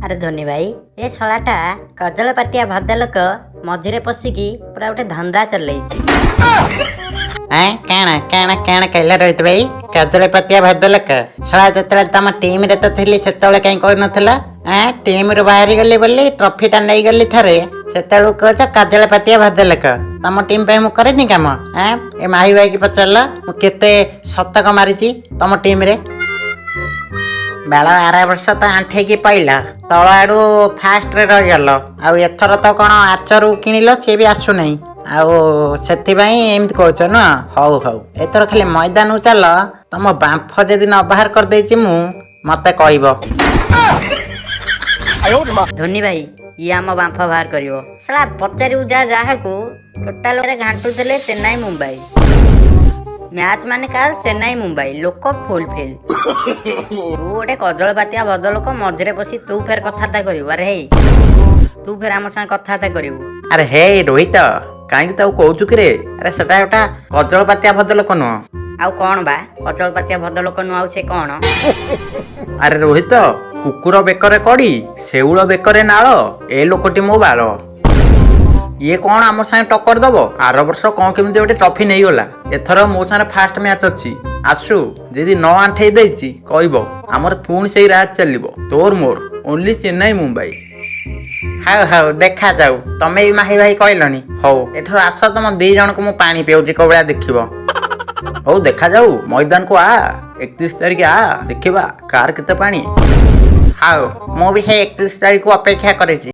ଆରେ ଧୋନି ଭାଇ, ଏ ଶଳାଟା କଜଳପାତିଆ ଭଦ୍ରଲୋକ ମଝିରେ ପଶିକି ପୁରା ଗୋଟେ ଧନ୍ଦା ଚଲେଇଛି। ଆଁ, କାଣା କାଣା କାଣା କହିଲା ରୋହିତ ଭାଇ? କଜଳପାତିଆ ଭଦ୍ରଲୋକ? ଶଳା, ଯେତେବେଳେ ତମ ଟିମରେ ତ ଥିଲି, ସେତେବେଳେ କାହିଁ କହୁନଥିଲ? ଆଁ, ଟିମରୁ ବାହାରି ଗଲି ବୋଲି, ଟ୍ରଫିଟା ନେଇଗଲି ଥରେ, ସେତେବେଳକୁ କହୁଛ କଜଳପାତିଆ ଭଦ୍ରଲୋକ। ତମ ଟିମ୍ ପାଇଁ ମୁଁ କରେନି କାମ? ଆଁ, ଏ ମାହି ଭାଇକି ପଚାରିଲ, ମୁଁ କେତେ ଶତକ ମାରିଛି ତମ ଟିମରେ। ବେଳ ଆର ବର୍ଷ ତ ଆଣ୍ଠେଇକି ପଇଲା, ତଳ ଆଡୁ ଫାଷ୍ଟରେ ରହିଗଲ। ଆଉ ଏଥର ତ କ'ଣ ଆଚରୁ କିଣିଲ, ସିଏ ବି ଆସୁନାହିଁ। ଆଉ ସେଥିପାଇଁ ଏମିତି କହୁଛ ନା? ହଉ ହଉ, ଏଥର ଖାଲି ମଇଦାନକୁ ଚାଲ। ତମ ବାମ୍ଫ ଯଦି ନ ବାହାର କରିଦେଇଛି ମୁଁ, ମତେ କହିବ। ଧୋନି ଭାଇ, ଇଏ ଆମ ବାମ୍ଫ ବାହାର କରିବ? ଶଳା, ପଚାରିବୁ ଯା ଯାହାକୁ, ଟୋଟାଲ ଘାଣ୍ଟୁଥିଲେ ଚେନ୍ନାଇ ମୁମ୍ବାଇ ମ୍ୟାଚ୍। ମାନେ କାହାର ଚେନ୍ନାଇ ମୁମ୍ବାଇ ଲୋକ ଫୁଲଫିଲ୍। ତୁ ଗୋଟେ କଜଳପାତିଆ ଭଦ୍ରଲୋକ ମଝିରେ ପଶି ତୁ ଫେର କଥାବାର୍ତ୍ତା କରିବୁ? ଆରେ ହେଇ, ତୁ ଫେର ଆମ ସାଙ୍ଗେ କଥାବାର୍ତ୍ତା କରିବୁ? ଆରେ ହେ ରୋହିତ, କାହିଁକି ତାକୁ କହୁଛୁ କିରେ? ଆରେ, ସେଟା ଗୋଟା କଜଳପାତିଆ ଭଦ୍ରଲୋକ ନୁହଁ। ଆଉ କ'ଣ ବା? କଜଳପାତିଆ ଭଦ୍ରଲୋକ ନୁହଁ, ଆଉ ସେ କ'ଣ? ଆରେ ରୋହିତ, କୁକୁର ବେକରେ କଡ଼ି, ଶେଉଳ ବେକରେ ନାଳ, ଏ ଲୋକଟି ମୋ ବାଳ। ଇଏ କ'ଣ ଆମ ସାଙ୍ଗେ ଟକ୍କର ଦବ? ଆର ବର୍ଷ କ'ଣ କେମିତି ଗୋଟେ ଟ୍ରଫି ନେଇଗଲା। ଏଥର ମୋ ସାଙ୍ଗରେ ଫାଷ୍ଟ ମ୍ୟାଚ୍ ଅଛି, ଆସୁ। ଯଦି ନ ଆଣ୍ଠେଇ ଦେଇଛି, କହିବ। ଆମର ପୁଣି ସେଇ ରାଜ ଚାଲିବ, ତୋର ମୋର, ଓନ୍ଲି ଚେନ୍ନାଇ ମୁମ୍ବାଇ। ହଉ ହଉ, ଦେଖାଯାଉ। ତମେ ବି ମାହି ଭାଇ କହିଲଣି। ହଉ, ଏଥର ଆସ, ତମ ଦି ଜଣକୁ ମୁଁ ପାଣି ପିଉଛି କୋଉ ଭଳିଆ ଦେଖିବ। ହଉ, ଦେଖାଯାଉ। ମଇଦାନକୁ ଆ, 31 ତାରିଖ ଆ, ଦେଖିବା କାହାର କେତେ ପାଣି। ହଉ, ମୁଁ ବି ସେଇ 31 ତାରିଖକୁ ଅପେକ୍ଷା କରିଛି।